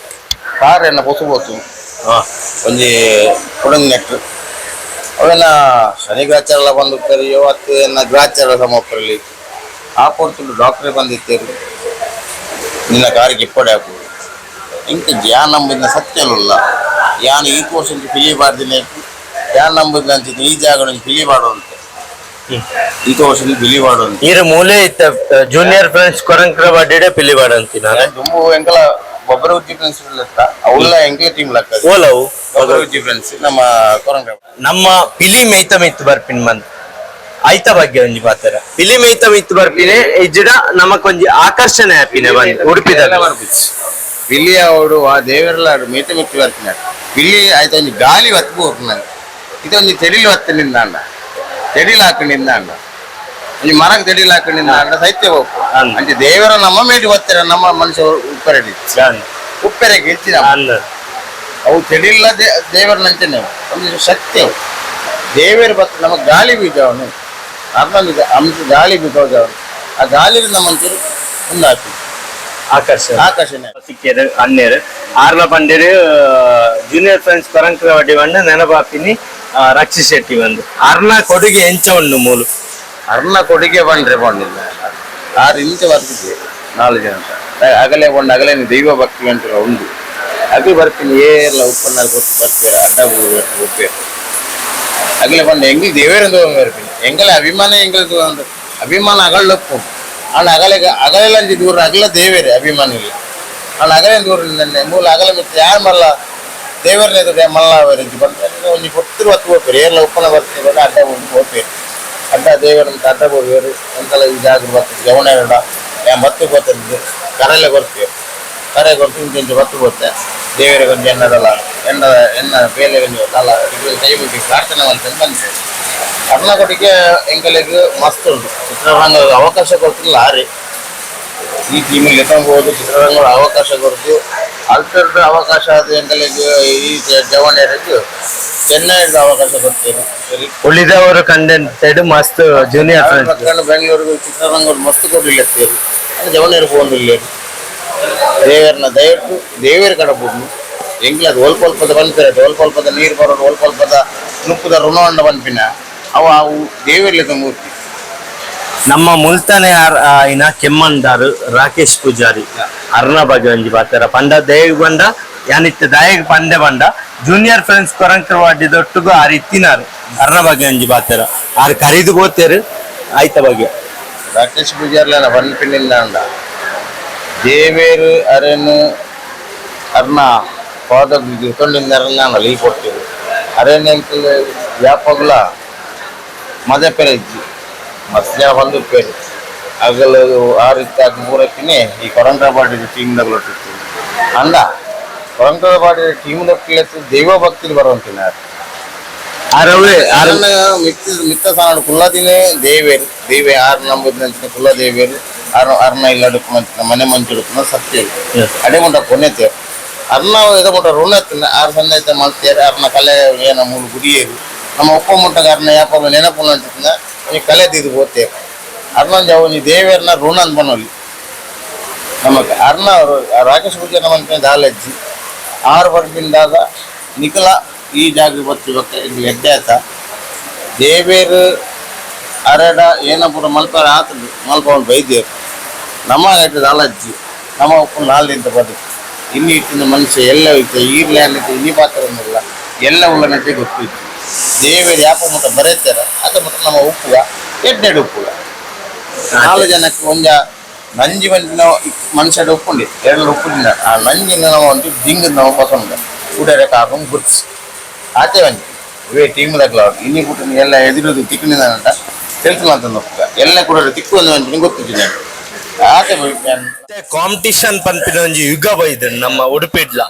ಕಾರ್ ಎನ್ನ ಪೊಸು ಪೊಸು ಒಂಜಿ ಕುಡಂಗ್ ನೆಟ್ ಅವೆಲ್ಲ ಶನಿ ಗ್ರಾಚಾರ ಬಂದು ಇವತ್ತು ಎನ್ನ ಗ್ರಾಚಾರ ಸಮ ಒಪ್ಪರಲ್ಲಿ ಆ ಪೊರ್ತುಡು ಡಾಕ್ಟ್ರೇ ಬಂದಿತ್ತೇರು ನಿನ್ನ ಕಾರಿಗೆ ಇಪ್ಪಡೆ ಹಾಕು ಇಂಕ ಯಾನ್ ನಂಬುದಿನ ಸತ್ಯಲುಲ್ಲ ಯಾನ್ ಈ ಕೋರ್ಸ್ ಪಿಲಿ ಬಾರ್ದಿನ ಯಾನ್ ನಂಬುದಿನ ಅಂಚಿನ ಈ ಜಾಗ ಪಿಲಿ ಬಾಡುವಂತೆ ಈ ಕೋರ್ಸ್ ಪಿಲಿ ಬಾಡುವಂತೆ. ಈರ ಮೂಲೆ ಇತ್ತ ಜೂನಿಯರ್ ಫ್ರೆಂಡ್ಸ್ ಕೊರಂಕ್ರ ಬಾಡಿಡೆ ಪಿಲಿ ಬಾಡಂತಿನ. ದುಂಬು ಎಂಕಲ ಬೊಬ್ಬರ ಉಜ್ಜಿ ಫ್ರೆಂಡ್ಸ್ ಇತ್ತ ಅವೆಲ್ಲ ಎಂಕಲ ಟೀಮ್ ಲಕ್ಕ. ಓಲವು? ಬೊಬ್ಬರ ಉಜ್ಜಿ ಫ್ರೆಂಡ್ಸ್ ನಮ್ಮ ಕೊರಂಕ. ನಮ್ಮ ಪಿಲಿ ಮೇಯ್ತ ಮಿತ್ತು ಬರ್ಪಿನ್ ಬಂದ್ ಐತ ಬಗ್ಗೆ ಒಂಜಿ ಪಾತ್ರ ಪಿಲಿ ಮೇಯ್ತ ಮಿತ್ತು ಬರ್ಪಿನೆ ಇಜ್ಜಿಡ ನಮಕೊಂಜಿ ಆಕರ್ಷಣೆ ಆಪಿನೆ ಬಂದ್ ಉಡುಪಿದ. ಪಿಲಿ ಅವಡು ಆ ದೇವರೆಲ್ಲ ಮೇತ ಮಿತ್ತು ಬರ್ಪಿನ ಪಿಲಿ ಆಯ್ತು ಒಂಜಿ ಗಾಳಿ ಒತ್ತು ಬೋರ್ನ ಇದೊಂಜಿ ತೆಡಿಲು ಒತ್ತು ನಿಂದಾಂಡ ತೆಡಿಲು ಹಾಕೊಂಡು ನಿಂದಾಂಡ ಒಂಜಿ ಮರಕ್ ತೆಡಿಲು ಹಾಕೊಂಡು ನಿಂದಾಂಡ ಸೈತ್ಯ ಹೋಗು. ಅಂದ್. ಅಂಚೆ ದೇವರ ನಮ್ಮ ಮೇಟಿ ಒತ್ತಿರ ನಮ್ಮ ಮನುಷ್ಯ ಉಪ್ಪರೆಡಿ ಉಪ್ಪರೆಗೆ ಹೆಚ್ಚಿನ ಅವು ತೆಡಿಲ್ಲ ದೇವರನಂಚನೆ ಒಂದು ಶಕ್ತಿ ಅವು ದೇವರ ಬತ್ತ ನಮ್ಮ ಗಾಳಿ ಬೀಜ ಅವನು ಅರ್ಧ ಅಂಶ ಗಾಳಿ ಬೀಜ ಅವನು ಆ ಗಾಳಿ ನಮ್ಮಂತರು ಒಂದಾಪಿ ಆಕರ್ಷಣೆ. ಆಕರ್ಷಣೆ. ಸಿಕ್ಕೇರು ಅನ್ನೇರು ಆರ್ಲ ಪಂಡೇರು ಜೂನಿಯರ್ ಫ್ರೆಂಡ್ಸ್ ಕೊರಂಕ್ರ ವಡಿ ಬಂದು ನೆನಪಾಪಿನಿ ರಕ್ಷಿ ಶೆಟ್ಟಿ ಬಂದು ಅರ್ನ ಕೊಡುಗೆ ಎಂಚ ಉಂಡು ಮೂಲು. ಅರ್ನ ಕೊಡುಗೆ ಬಂಡ್ರೆ ಬಂದಿಲ್ಲ ಆರು ಇಂಚ ಬರ್ತಿದ್ದೆ ನಾಲ್ಕು ಜನ ಅಂತ. ಅಗಲೇ ಒಂದು ಅಗಲೇ ದೈವ ಭಕ್ತಿ ಅಂತ ಉಂಡು ಅಗಲಿ ಬರ್ತೀನಿ ಏರ್ಲ ಉಪ್ಪನ್ನ ಗೊತ್ತು ಬರ್ತೀರ ಅಡ್ಡ ಉಪ್ಪೇರು ಅಗಲೇ ಬಂದು ಎಂಗ್ಲಿ ದೇವೇರಂದು ಬರ್ತೀನಿ ಎಂಗಲ ಅಭಿಮಾನ ಎಂಗಲ ಒಂದು ಅಭಿಮಾನ ಅಗಳಪ್ಪು ಆಣ ಅಗಲೆ ಅಗಲೆಲ್ಲ ದೂರ ಅಗಲ ದೇವೇರೆ ಅಭಿಮಾನ ಇಲ್ಲ ಆಣ ಅಗಲೇ ದೂರ ನನ್ನ ಮೂಲ ಅಗಲ ಮಿತ್ರ ಯಾರು ಮಲ್ಲ ದೇವರನೇ ಎದುರು ಮಲ್ಲ ಅವರಿಗೆ ಬಂದ್ರೆ ಒಂಜಿ ಕೊತ್ತಿರು ಹತ್ತು ಹೋಗ್ತೀರಿ ಏರ್ಲ ಉಪ್ಪನ ಬರ್ತೀನಿ ಬಂದು ಅಡ್ಡ ಒಂದು ಹೋಗ್ತೀರಿ ಅಡ್ಡ ದೇವರ ಅಡ್ಡ ಹೋಗ್ಬೇರು ಎಂತೆಲ್ಲ ಈ ಜಾಗೃ ಬರ್ತದೆ ಜವಣೆರಡ ಯಾ ಬತ್ತು ಗೊತ್ತಿದ್ದು ಕರೆಲ್ಲ ಕೊರ್ತೀವಿ ಕರೆ ಕೊರ್ತು ಇಂಚ ಬತ್ತು ಗೊತ್ತೆ ದೇವರಿಗೆ ಒಂದು ಎಣ್ಣದಲ್ಲ ಎಣ್ಣ ಎಣ್ಣ ಬೇಲೆ ಒಂಜಿ ಅಲ್ಲ ಕೈ ಮುಗಿ ಪ್ರಾರ್ಥನೆ ಮಾಡ್ತೇನೆ ಬಂದೆ ಕರ್ನಾಟಕಕ್ಕೆ ಎಂಕಲೆಗ್ ಮಸ್ತ್ ಉಂಟು ಚಿತ್ರರಂಗ ಅವಕಾಶ ಕೊಡ್ತಿಲ್ಲ ಆರಿ ಈ ಟೀಮಲ್ಲಿ ಎತ್ತಬಹುದು ಚಿತ್ರರಂಗ ಅವಕಾಶ ಕೊಡ್ತು ಅಲ್ಟರ್ಡ್ ಅವಕಾಶ ಅದು ಎಂಕಲೆಗ್ ಈ ಜವಣೆಯರಿಗೆ ಚೆನ್ನೈದ ಅವಕಾಶ ಕೊಡ್ತೇನೆ ಸರಿ. ಉಳಿದವರು ಕಂಡೆಂಟ್ ಸೈಡ್ ಮಸ್ತ್ ಜೂನಿಯರ್ ಫ್ರೆಂಡ್ಸ್. ಪಕ್ಕನ ಬೆಂಗಳೂರಿಗೆ ಚಿತ್ರರಂಗ ಮಸ್ತ್ ಕೊಡ್ಲಿಲ್ಲ ಅದು ಜವಣೆಯರು ಹೋಗಿಲ್ಲ ದೇವರನ್ನ ದಯವಿಟ್ಟು ದೇವರ ಕಡೆ ಬಿಡ್ನು ಎಂಗ್ಲ ಅದು ಒಲ್ಪ ಒಲ್ಪದ ಬನ್ಪಿರ ಒಲ್ಪ ಒಲ್ಪದ ನೀರು ಬರೋದು ಒಲ್ಪ ಒಲ್ಪದ ನುಪ್ಪುದ ಋಣವಂಡ ಬನ್ಪಿನ ಅವು ಅವು ದೇವರ್ಲಿದ್ದ ಮೂರ್ತಿ. ನಮ್ಮ ಮುಲ್ತಾನೆ ಇನ ಕೆಮ್ಮಂದಾರು ರಾಕೇಶ್ ಪೂಜಾರಿ ಅರ್ನ ಬಗ್ಗೆ ಒಂಜಿ ಪಾತ್ರ ಪಂಡ ದೇಗ್ ಬಂಡ ಯಾನಿತ್ತ ದಾಯಗ್ ಪಂಡೆ ಬಂಡ ಜೂನಿಯರ್ ಫ್ರೆಂಡ್ಸ್ ಕೊರಂಕರ್ ವಾಡಿದೊಟ್ಟಿಗೂ ಆರ್ ಇತ್ತಿನಾರು ಅರ್ನ ಬಗ್ಗೆ ಒಂಜಿ ಪಾತ್ರ ಆರ್ ಕರಿದು ಬೋತೇರು ಆಯ್ತ ಬಗ್ಗೆ. ರಾಕೇಶ್ ಪೂಜಾರ್ಲ ಬನ್ಪಿನಿಂದ ಅಂಡ ದೇವೇರು ಅರೇನು ಅರ್ನ ಪಾದ ತೊಂಡಿಂದ ಲೀ ಕೊಡ್ತೀವಿ ಅರೇನು ಎಂಕಲ್ ವ್ಯಾಪಗ್ಲ ಮದೆ ಪೆರೆಜ್ಜಿ ಮಸ್ತ್ ಜನ ಬಂದು ಪೇರು ಅಗಲು ಆರು ಇತ್ತಾಗ ಮೂರಕ್ಕಿನೇ ಈ ಕೊರಂಗ್ರಬಾಡಿ ಟೀಮ್ದಾಗ ಲೊಟ್ಟಿತ್ತು ಅಂದ ಕೊರಂಗ್ರಬಾಡಿ ಟೀಮ್ ಲೊಟ್ಟಿಲೆತ್ತು ದೈವ ಭಕ್ತಿಲಿ ಬರುವಂತಿನ ಆರವೇ ಆರ್ ಅರನ್ನ ಮಿತ್ತ ಮಿತ್ತ ಸ್ಥಾನ ಕುಲ್ಲದಿನೇ ದೇವೇರು ದೇವೆ ಆರು ನಂಬುದಿನ ಕುಲ್ಲ ದೇವೇರು ಆರು ಅರ್ನ ಇಲ್ಲಡುಪ್ಪುನಂಚಿನ ಮನೆ ಮಂಚುಡುಪ್ಪುನ ಸತ್ಯ ಅಡೆ ಮುಂಟ ಕೊನೆತೆ ಅರ್ನ ಇದ ಮುಟ್ಟ ಋಣ ಆರು ಸಣ್ಣ ಮಲ್ತೇರು ಅರ್ನ ಕಲೆ ಏನ ಮೂಲು ಗುಡಿಯೇರು ನಮ್ಮ ಒಪ್ಪ ಮುಟ್ಟಗ ಅರ್ನ ಯಾಪ ನೆನಪು ಅಂಚಿನ ಒಂಜಿ ಕಲೆ ದಿದು ಬೋತೇರು ಅರ್ನೊಂಜಿ ಒಂಜಿ ದೇವೇರ್ನ ಋಣ ಅಂತ ಬನ್ನೊಲಿ ನಮಕ್ ಅರ್ನ ರಾಕೇಶ್ ಪೂಜೆ ನಮ್ಮ ದಾಲಜ್ಜಿ ಆರು ಬರ್ಬಿಂದಾದ ನಿಖಲ ಈ ಜಾಗ ಬತ್ತಿ ಬಕ್ಕ ಇಲ್ಲಿ ಎಡ್ಡೆ ಆತ ದೇವೇರು ಅರಡ ಏನ ಪೂರ ಮಲ್ಪಾರ ಆತದು ಮಲ್ಪ ಒಂದು ಬೈದೇರು ನಮ್ಮ ಎಡ್ಡೆ ದಾಲಜ್ಜಿ ನಮ್ಮ ಒಪ್ಪು ನಾಲ್ದಿಂತ ಬದುಕು ಇನ್ನು ಇಟ್ಟಿನ ಮನುಷ್ಯ ಎಲ್ಲ ಇತ್ತು ಈರ್ಲೆ ಅನ್ನಿತ್ತು ಇನ್ನಿ ಪಾತ್ರ ಇಲ್ಲ ಎಲ್ಲ ಉಳ್ಳ ನಟ್ಟಿ ಗೊತ್ತಿತ್ತು ದೇವೇರು ಯಾಪ ಮುಟ್ಟ ಬರೆತಾರ ಅದ ಮುಟ್ಟ ನಮ್ಮ ಉಪ್ಪುಗ ಎಡ್ಡೆಡ್ ಉಪ್ಪುಗ ನಾಲ್ಕು ಜನಕ್ಕೆ ಒಂಜ ನಂಜಿ ಬಂದಿನ ಮನುಷ್ಯಡ ಉಪ್ಪುಂಡಿ ಎರಡು ಉಪ್ಪುಂಡಿನ ಆ ನಂಜಿನ ನಾವು ಒಂದು ದಿಂಗ್ ನಾವು ಪಸಂದ ಉಡರೆ ಕಾಪಂ ಗುರ್ಸ್ ಆತೆ ಒಂಜಿ ಇವೇ ಟೀಮ್ ದಗ್ಲ ಇನ್ನಿ ಪುಟ್ಟ ಎಲ್ಲ ಎದುರುದು ತಿಕ್ಕಿನ ಅಂತ తెలుసు ಅಂತ ಒಪ್ಪುಗ ಎಲ್ಲ ಕೂಡ ತಿಕ್ಕು ಒಂದು ಒಂಜಿನ ಗೊತ್ತಿದ್ದು ನಾನು. ಆತೆ. ಕಾಂಪಿಟಿಷನ್ ಪನ್ಪಿನ ಒಂಜಿ ಯುಗ ಬೈದು ನಮ್ಮ ಉಡುಪಿಡ್ಲ.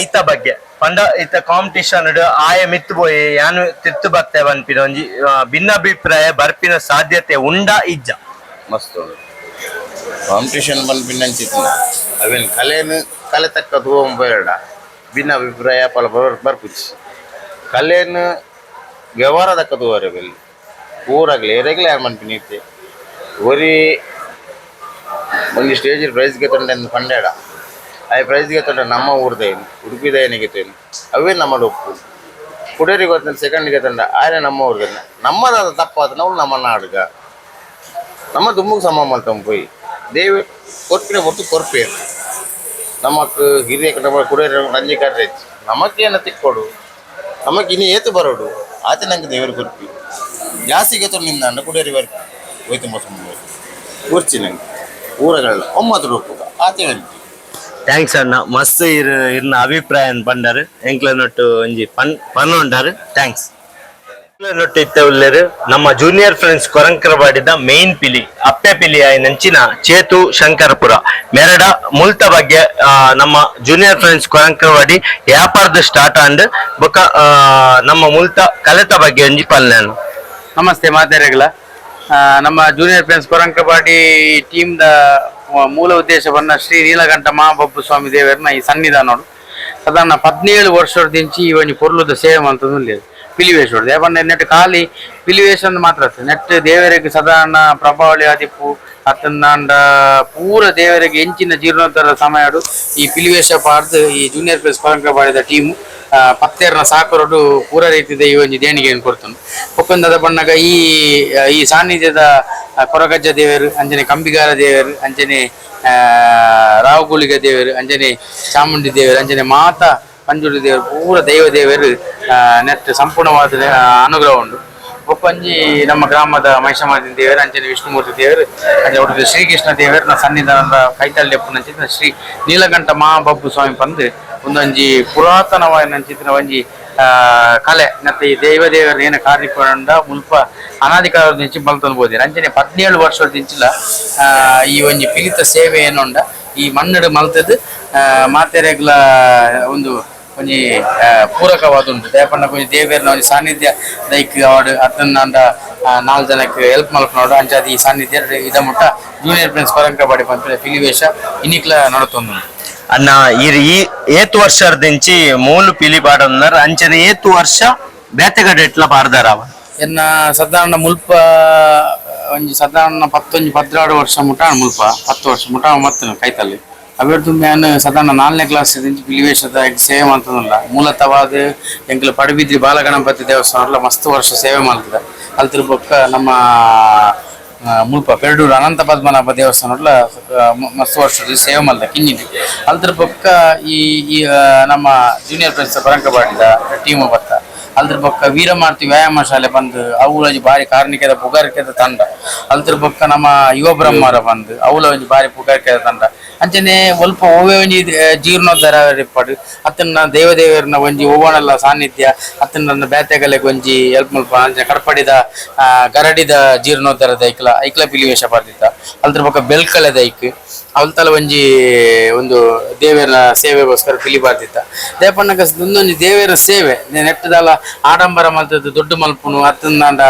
ಐತ ಬಗ್ಗೆ ಪಂಡ ಇತ್ತ ಕಾಂಪಿಟಿಷನ್ ಆಯ ಮಿತ್ತು ಪೋಯಿ ಯಾನು ತಿತ್ತು ಬತ್ತೆ ಪನ್ಪಿನ ಒಂಜಿ ಭಿನ್ನಾಭಿಪ್ರಾಯ ಬರ್ಪಿನ ಸಾಧ್ಯತೆ ಉಂಡಾ ಇಜ್ಜ? ಮಸ್ತ್ ಉಂಡು. ಕಾಂಪಿಟಿಷನ್ ಪನ್ಪಿನಂಚಿತ್ತಿನ ಅವೇನು ಕಲೆನು ಕಲೆ ತಕ್ಕ ತೂವೊಂದು ಬೇಡ. ಭಿನ್ನ ಅಭಿಪ್ರಾಯ ಪಲ ಬರ್ಪುಜಿ. ಕಲೆನು ವ್ಯವಹಾರ ತಕ್ಕ ತೂವರೆ ಬೆಲ್ಲಿ ಊರಾಗ್ಲಿ ಏರೆಗ್ಲಿ ಯಾರು ಮನ್ಪಿನ ಇತ್ತೆ ಒರಿ ಒಂಜಿ ಸ್ಟೇಜ್ ಪ್ರೈಸ್ ಗೆತ್ತೊಂಡೆ ಪಂಡೇಡ, ಆಯ್ ಪ್ರೈಸ್ ಗೆತ್ತೊಂಡೆ ನಮ್ಮ ಊರ್ದೇನು ಉಡುಪಿದ ಗೆತ್ತೇನು ಅವೇ ನಮ್ಮ ಒಪ್ಪು. ಕುಡೇರಿ ಗೊತ್ತ ಸೆಕೆಂಡ್ ಗೆತ್ತೊಂಡ ಆಯ್ನೆ ನಮ್ಮ ಊರ್ದೇನೆ. ನಮ್ಮದಾದ ತಪ್ಪಾದ ನಾವು ನಮ್ಮ ನಾಡುಗ ನಮ್ಮ ದುಮ್ಮುಗ್ ಸಮ ಮಲ್ತಂಬ ಪೋಯಿ. ದೇವಿ ಕೊರ್ಪಿನ ಹೊತ್ತು ಕೊರ್ಪೇರು ನಮಕ್ ಹಿರಿಯ ನಮ್ಮ ಕುಡೇರಿ ರಂಜಿ ಕರ್ರೆಚ್ ನಮಕೇನ ತಿಕ್ಕೊಡು, ನಮಕ್ ಇನ್ನು ಏತು ಬರೋಡು. ಆತೆ ನಂಗೆ ದೇವರು ಕೊರ್ಪಿ ಜಾಸ್ತಿ ಗೆತ್ತೊಂಡು ನಿಂದಾಂಡ ಕುಡೇರಿ ಬರ್ಪಿ ಹೋಯ್ತು ಸುಮ್ಮನೆ ಕುರ್ಚಿ ನಂಗೆ ಊರಗಳೆಲ್ಲ ಒಂಬತ್ತು ರೂಪಾಯಿ ಆತೆ ಬರ್ಪಿ. Thanks ಅಣ್ಣ. ಮಸ್ತ್ ಇರ್ ಇರ್ನ ಅಭಿಪ್ರಾಯ ಪಂಡರ್. ಎಂಕ್ಲ ನೊಟ್ಟು ಒಂಜಿ ಪನ್ ಪನ್ ಉಂಡಾರು. Thanks. ನೊಟ್ಟು ಇತ್ತ ಉಲ್ಲೇರು ನಮ್ಮ ಜೂನಿಯರ್ ಫ್ರೆಂಡ್ಸ್ ಕೊರಂಕರವಾಡಿದ ಮೇನ್ ಪಿಲಿ, ಅಪ್ಪೆ ಪಿಲಿ ಆಯಿನಂಚಿನ ಚೇತು ಶಂಕರಪುರ ಮೆರಡ ಮುಲ್ತ ಬಗ್ಗೆ ನಮ್ಮ ಜೂನಿಯರ್ ಫ್ರೆಂಡ್ಸ್ ಕೊರಂಕರವಾಡಿ ವ್ಯಾಪಾರದ ಸ್ಟಾರ್ಟ್ ಅಂಡ್ ಬೊಕ ನಮ್ಮ ಮುಲ್ತ ಕಲೆತ ಬಗ್ಗೆ ಒಂಜಿ ಪಲ್ಲೆನು. ನಮಸ್ತೆ ಮಾತೆರೆಗ್ಲ. ನಮ್ಮ ಜೂನಿಯರ್ ಫ್ರೆಂಡ್ಸ್ ಕೊರಂಕಬಾಡಿ ಟೀಮ್ the ಮೂಲ ಉದ್ದೇಶವನ್ನ ಶ್ರೀ ನೀಲಕಂಠ ಮಹಾಬಬ್ಬು ಸ್ವಾಮಿ ದೇವರನ್ನ ಈ ಸನ್ನಿಧಾನೋಡು ಸಾಧಾರಣ 17 ವರ್ಷದಿಂಚಿ ಈ ಒಂಜಿ ಪೊರ್ಲುದ ಸೇವೆ ಮಂತೊಂದು ಪಿಲಿವೇಶೋಡು. ಯಾಕಂದ್ರೆ ನೆಟ್ ಖಾಲಿ ಪಿಲಿವೇಶ ಅಂದ್ ಮಾತ್ರ ಅತ್ತ್, ನೆಟ್ ದೇವರಿಗೆ ಸಾಧಾರಣ ಪ್ರಭಾವಳಿ ಆದಿಪ್ಪು ಅತ್ತಂದಾಂಡ ಪೂರ ದೇವರಿಗೆ ಎಂಚಿನ ಜೀರ್ಣೋದ್ಧಾರ ಸಮಯಡು ಈ ಪಿಲಿವೇಶ ಪಾಡ್ದು ಈ ಜೂನಿಯರ್ ಪ್ಲೇಸ್ ಕೊರಂಕಬಾಡಿದ ಟೀಮು ಪತ್ತೇರ್ನ ಸಾಕರೋಡು ಪೂರ ರೀತಿದ ಈ ಒಂಜಿ ದೇಣಿಗೆಯನ್ನು ಕೊಡ್ತಾನೆ. ಒಪ್ಪಂದದ ಬಣ್ಣಗ ಈ ಈ ಸಾನ್ನಿಧ್ಯದ ಕೊರಗಜ್ಜ ದೇವರು, ಅಂಚನೆ ಕಂಬಿಗಾರ ದೇವರು, ಅಂಚನೆ ರಾವುಗುಳಿಗ ದೇವರು, ಅಂಚನೆ ಚಾಮುಂಡಿ ದೇವರು, ಅಂಚನೆ ಮಾತಾ ಪಂಜುರ್ಲಿ ದೇವರು, ಪೂರ ದೈವ ದೇವರು ನೆಟ್ ಸಂಪೂರ್ಣವಾದ ಅನುಗ್ರಹ ಉಂಡು. ಬೊಕ್ಕಂಜಿ ನಮ್ಮ ಗ್ರಾಮದ ಮಹಿಷಮಾದಿನ ದೇವರು, ಅಂಚನೆ ವಿಷ್ಣುಮೂರ್ತಿ ದೇವರು, ಅಂಚನೆ ಒಟ್ಟು ಶ್ರೀಕೃಷ್ಣ ದೇವರನ ಸನ್ನಿಧಾನದ ಕೈತಲ್ಲೆಪ್ಪುನಂಚಿನ ಶ್ರೀ ನೀಲಕಂಠ ಮಹಾಬಬ್ಬು ಸ್ವಾಮಿ ಪಂದ್ ಒಂದೊಂಜಿ ಪುರಾತನವಾಯಿನಂಚಿತ್ತಿನ ಒಂಜಿ ಕಲೆ ಮತ್ತೆ ಈ ದೈವ ದೇವರ ಏನ ಕಾರ್ಯಕ್ರಮ ಮುಲ್ಪ ಅನಾದಿ ಕಾಲದಿಂಚಿ ಮಲ್ತೊಂದು ಬೋದಿರ. ಅಂಚನೆ 17 ವರ್ಷದಿಂಚಿಲ ಈ ಒಂಜಿ ಪಿಲಿತ ಸೇವೆ ಏನುಂಡ ಈ ಮಣ್ಣಡು ಮಲ್ತದ್ ಮಾತೆರೆಗ್ಲ ಒಂದು ಒಂಜಿ ಪೂರಕವಾದುಂಡು. ದಯಪಂಡ ಒಂಜಿ ದೇವೆರ್ನ ಒಂಜಿ ಸಾನ್ನಿಧ್ಯ ದೈಕ್ ಅವಾಡು ಅತ್ತಂದಾಂಡ ನಾಲ್ ಜನಕ್ಕೆ ಹೆಲ್ಪ್ ಮಲ್ಪನೋಡು. ಅಂಚಾದ್ ಈ ಸಾನ್ನಿಧ್ಯ ಇದ ಮುಟ್ಟ ಜೂನಿಯರ್ ಫ್ರೆಂಡ್ಸ್ ಕೊರಂಕಬಾಡಿ ಪನ್ಪಿನ ಪಿಲಿವೇಶ ಇನಿಕ್ಲ ನಡತೊಂದುಂಡು. ಅಣ್ಣ, ಇರ್ ಈ ಏತ್ ವರ್ಷದಿಂಚಿ ಮೂಲು ಪಿಲಿ ಪಾಡೊಂದರ್, ಅಂಚನೆ ಏತ್ ವರ್ಷ ಬೇತೆಗಡೆ ಎಟ್ಲ ಪಾಡ್ದಾರ ಅವ? ಎನ್ನ ಸಾಧಾರಣ ಮುಲ್ಪ ಒಂಜಿ ಸಾಧಾರಣ ಪತ್ತೊಂಜಿ 12 ವರ್ಷ ಮುಟ, ಮುಲ್ಪ 10 ವರ್ಷ ಮುಟ ಮತ್ತನು ಕೈತಲ್ಲಿ ಅವೆರ್ದು. ಮ್ಯಾನ್ ಸಾಧಾರಣ ನಾಲ್ಕನೇ ಕ್ಲಾಸ್ ಪಿಲಿವೇಶದ ಸೇವೆ ಮಾಡ್ತದಲ್ಲ. ಮೂಲತವಾದ ಎಂಕುಲು ಪಡುಬಿದ್ರಿ ಬಾಲಗಣಪತಿ ದೇವಸ್ಥಾನ ಮಸ್ತ್ ವರ್ಷ ಸೇವೆ ಮಾಡ್ತದೆ. ಅಲ್ತಿರ್ ಬೊಕ್ಕ ನಮ್ಮ ಮುಲ್ಪ ಪೆರಡೂರು ಅನಂತ ಪದ್ಮನಾಭ ದೇವಸ್ಥಾನ ಮಸ್ತ್ ವರ್ಷದ ಸೇವೆ ಮಲ್ದ ಕಿನ್ನಿಡಿ. ಅಲ್ದ್ರ ಬೊಕ್ಕ ಈ ಈ, ನಮ್ಮ ಜೂನಿಯರ್ ಫ್ರೆಂಡ್ಸ್ ಬರಂಕಬಾಡಿದ ಟೀಮ್ ಬತ್ತ. ಅಲ್ದ್ರ ಬೊಕ್ಕ ವೀರಮಾರ್ತಿ ವ್ಯಾಯಾಮ ಶಾಲೆ ಬಂದು ಅವು ಒಂಜಿ ಬಾರಿ ಕಾರ್ಣಿಕದ ಪುಗಾರಿಕೆದ ತಂಡ. ಅಲ್ದ್ರ ಬೊಕ್ಕ ನಮ್ಮ ಯುವ ಬ್ರಹ್ಮರ ಬಂದು ಅವುಲ ಒಂಜಿ ಬಾರಿ ಪುಗಾರಿಕೆದ ತಂಡ. ಅಂಚನೆ ಒಲ್ಪ ಒವ್ವೆ ಒಂಜಿ ಜೀರ್ಣೋದ್ಧಾರ ಇಪ್ಪಡು ಅತ್ತನ್ನ ದೇವದೇವರನ್ನ ಒಂಜಿ ಓವಣಲ್ಲ ಸಾನ್ನಿಧ್ಯ ಅತ್ತನ್ನ ಬೇತೆಗಲೆಗ್ ಒಂಜಿ ಎಲ್ಪ್ ಮಲ್ಪ. ಅಂಚನೆ ಕಡಪಡಿದ ಗರಡಿದ ಜೀರ್ಣೋದ್ಧಾರದ ಐಕ್ಲ ಐಕ್ಲ ಪಿಲಿವೇಶ ಬರ್ದಿತ್ತ. ಅಲ್ದ್ರ ಬೊಕ್ಕ ಬೆಲ್ಕಲೆದ ಐಕ್ ಅಲ್ತಲ ಒಂಜಿ ಒಂದು ದೇವರ ಸೇವೆಗೋಸ್ಕರ ಪಿಲಿ ಬಾರ್ದಿತ್ತ. ದೇಪಣ್ಣಗ ಒಂದೊಂಜಿ ದೇವರ ಸೇವೆ ನೆಟ್ಟದಲ್ಲ ಆಡಂಬರ ಮಲ್ತದ್ದು ದೊಡ್ಡ ಮಲ್ಪುನು ಅತ್ತಂದಾಂಡ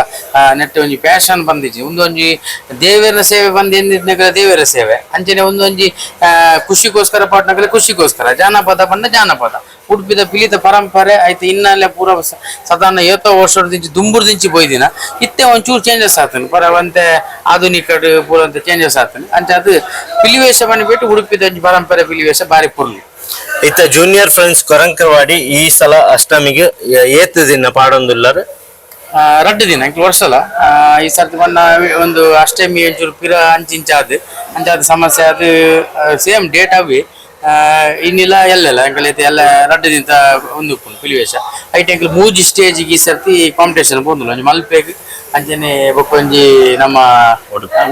ನೆಟ್ಟ ಒಂಜಿ ಪ್ಯಾಷನ್ ಬಂದಿಜ್ಜಿ. ಒಂದೊಂಜಿ ದೇವರ ಸೇವೆ ಬಂದು ಎಂದಿದ್ನಗ ದೇವರ ಸೇವೆ. ಅಂಚನೆ ಒಂದೊಂಜಿ ಖುಷಿಗೋಸ್ಕರ ಪಾಟ್ನಗಲೆ ಖುಷಿಗೋಸ್ಕರ ಜಾನಪದ ಪಂಡ ಜಾನಪದ ಉಡುಪಿದ ಪಿಲಿತ ಪರಂಪರೆ ಆಯ್ತು. ಇನ್ನಲ್ಲೇ ಪೂರ ಸಾಧಾರಣ ಏತೋ ವರ್ಷದಿಂಚಿ ದುಂಬುರ್ದಿಂಚಿ ಪೋಯ್ದಿನ. ಇತ್ತೆ ಒಂಚೂರು ಚೇಂಜಸ್ ಆತನು ಪರವಂತೆ ಆಧುನಿಕಡ್ ಪೂರ ಚೇಂಜಸ್ ಆತನು. ಅಂಚ ಅದು ಪಿಲಿವೇಶ ಬಿಟ್ಟು ಉಡುಪಿದ ಒಂಜಿ ಪರಂಪರೆ ಪಿಲಿವೇಶ ಬಾರಿ ಪುರ್ಲು. ಇತ್ತ ಜೂನಿಯರ್ ಫ್ರೆಂಡ್ಸ್ ಕೊರಂಕರವಾಡಿ ಈ ಸಲ ಅಷ್ಟಮಿಗೆ ಏತ್ ದಿನ ಪಾಡೊಂದುಲ್ಲರ್? ರಡ್ಡು ದಿನ ಇಂಕ್ ವರ್ಷಲ. ಈ ಸರ್ತಿ ಬಣ್ಣ ಒಂದು ಅಷ್ಟಮಿ ಒಂಚೂರು ಪಿರ ಅಂಚಿಂಚಾದ್ ಅಂಚಾದ ಸಮಸ್ಯೆ. ಅದು ಸೇಮ್ ಡೇಟ್ ಅವಿ ಇನ್ನಿಲ್ಲ ಎಲ್ಲೆಲ್ಲ ಎಂಕಲ್ ಐತೆ ಎಲ್ಲ ರಡ್ಡು ದಿನ ಒಂದು ಉಪ್ಪುಂಡು ಪಿಲಿವೇಶ. ಐಟ್ ಎಂಕಲ್ ಮೂಜಿ ಸ್ಟೇಜಿಗೆ ಈ ಸರ್ತಿ ಕಾಂಪಿಟೇಷನ್ ಪೋಂದುಲ್ಲ. ಒಂಜಿ ಮಲ್ಪೆಗ್, ಅಂಚನೆ ಬೊಕ್ಕ ಒಂಜಿ ನಮ್ಮ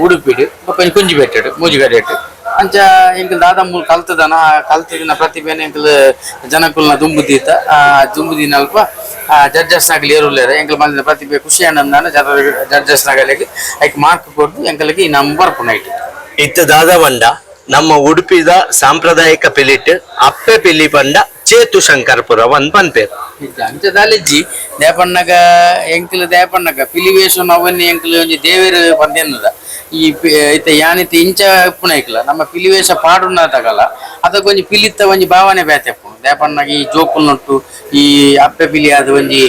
ಉಡುಪಿಡ್, ಬೊಕ್ಕ ಒಂಜಿ ಕುಂಜಿಪೇಟೆಡ್, ಮೂಜಿ ಕಡೆಟ್. ಅಂಚ ಎಂಕಲ್ ದಾದ ಮೂಲು ಕಲ್ತದನ ಆ ಕಲ್ತದಿನ ಪ್ರತಿಭೆನ ಎಂಕಲ್ ಜನಕುಲ್ನ ದುಂಬು ದೀತ. ಆ ದುಂಬು ದಿನ ಅಲ್ಪ ಜಡ್ಜಸ್ ನಾಗಲಿ ಏರುಲ್ಲೇರ ಎಂಕಲ್ ಬಂದಿನ ಪ್ರತಿಭೆ ಖುಷಿ ಆನಂದಾನ ಜಡ್ಜಸ್ ನಾಗಲಿಗೆ ಐಕ್ ಮಾರ್ಕ್ ಕೊರ್ದು ಎಂಕಲ್ಗೆ ಈ ನಂಬರ್ ಪುನೈಟ್. ಇತ್ತೆ ದಾದ ಪಂಡ ನಮ್ಮ ಉಡುಪಿದ ಸಾಂಪ್ರದಾಯಿಕ ಪಿಲಿಟ್ ಅಪ್ಪೆ ಪಿಲಿ ಪಂಡ ಚೇತು ಶಂಕರ್ಪುರ ಒಂದ್ ಪನ್ಪೇರು. ಅಂಚ ದಾಲಿಜ್ಜಿ. ದೇಪಣ್ಣಗ ಎಂಕ್ಲು ದೇಪಣ್ಣಗ ಪಿಲಿವೇಶನ ಅವನ್ನಿ ಎಂಕ್ಲು ಒಂಜಿ ದೇವೆರ್ ಪಂದೆನ್ನದ. ಈ ಇತ್ತೆ ಯಾನಿತ್ತೆ ಇಂಚ ಇಪ್ಪುನ ಇಕ್ಲ ನಮ್ಮ ಪಿಲಿವೇಶ ಪಾಡುನ ತಗಲ ಅದಕ್ಕೊಂಜಿ ಪಿಲಿತ್ತ ಒಂಜಿ ಭಾವನೆ ಬೇತೆ ಇಪ್ಪುಂಡು. ದೇಪಣ್ಣಗ ಈ ಜೋಕುಲ್ನೊಟ್ಟು ಈ ಅಪ್ಪೆ ಪಿಲಿ ಆದ್ ಒಂಜಿ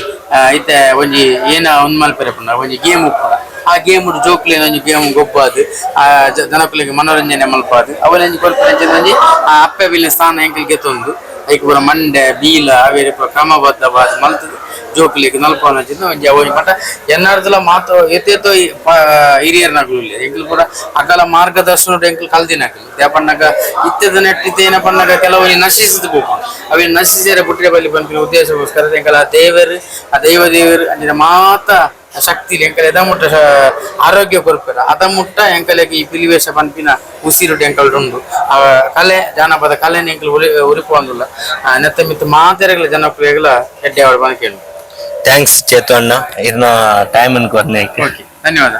ಇತ್ತೆ ಒಂಜಿ ಏನ ಒಂದ್ ಮಲ್ಪೆರೆ ಪುಂಡ ಒಂಜಿ ಗೇಮ್ ಉಪ್ಪುನ. ಆ ಗೇಮ್ ಜೋಕ್ಲೆನ ಒಂಜಿ ಗೇಮ್ ಗೊಬ್ಬಾದ್ ಆ ಜನಕುಲೆಗ್ ಮನೋರಂಜನೆ ಮಲ್ಪಾದ್ ಅವಲಂಜಿ ಕೊರ್ಪಿನ ಒಂಜಿ ಆ ಅಪ್ಪೆ ಪಿಲಿನ ಸ್ಥಾನ ಎಂಕಲ್ ಗೆತೊಂದು ಐಕ್ ಪೂರ ಮಂಡೆ ಬೀಲ ಅವೇರಿ ಪೂರ ಕ್ರಮಬದ್ಧವಾದ ಮಲ್ತುದು ಜೋಕುಲೆಗ್ ನಲ್ಪವನಂಚಿನ ಒಂಜಿ ಅವು ಒಂಜಿ. ಪಂಡ ಎನ್ನಾರ್ದಲ ಮಾತ ಏತೇತೋ ಹಿರಿಯರ್ನಕುಲು ಉಲ್ಲೆರ್. ಎಂಕುಲು ಪೂರ ಅಕಲ ಮಾರ್ಗದರ್ಶನಡ್ ಎಂಕುಲು ಕಲ್ದಿನಕುಲು. ದಾಯೆ ಇತ್ತೆದ ನೆಟ್ ಇತ್ತೆ ಏನ ಪನ್ನಗ ಕೆಲವು ನಶಿಸಿದ್ ಪೋಪುಂಡು. ಅವೆನ್ ನಶಿಸಿಯರೆ ಬುಟ್ರೆ ಬಲ್ಲಿ ಪನ್ಪಿನ ಉದ್ದೇಶಗೋಸ್ಕರ ಎಂಕಲ ಆ ದೇವೆರ್, ಆ ದೈವ ದೇವೆರ್ ಅಂಚಿನ ಮಾತ ಶಕ್ತಿ ಎಂಕಲ ಎದ ಮುಟ್ಟ ಆರೋಗ್ಯ ಕೊರ್ಪೆರ್ ಅದ ಮುಟ್ಟ ಎಂಕಲೆಗ್ ಈ ಪಿಲಿವೇಶ ಪನ್ಪಿನ ಉಸಿರುಡು ಎಂಕಲ್ಡ್ ಉಂಡು. ಆ ಕಲೆ, ಜಾನಪದ ಕಲೆನ್ ಎಂಕುಲು ಒರಿಪೊಂದುಲ್ಲ. ನೆತ್ತ ಮಿತ್ತ್ ಮಾತೆರೆಗ್ಲ ಜನಕುಲೆಗ್ಲ ಎಡ್ಡೆ ಆವಡ್ ಪಂದ್ ಕೇನುವೆ. Thanks Chethu ಅಣ್ಣ, ಇರ್ನ ಟೈಮ್ ಅನ್ನು ಕೊರ್ನೆ. ಓಕೆ, ಧನ್ಯವಾದ.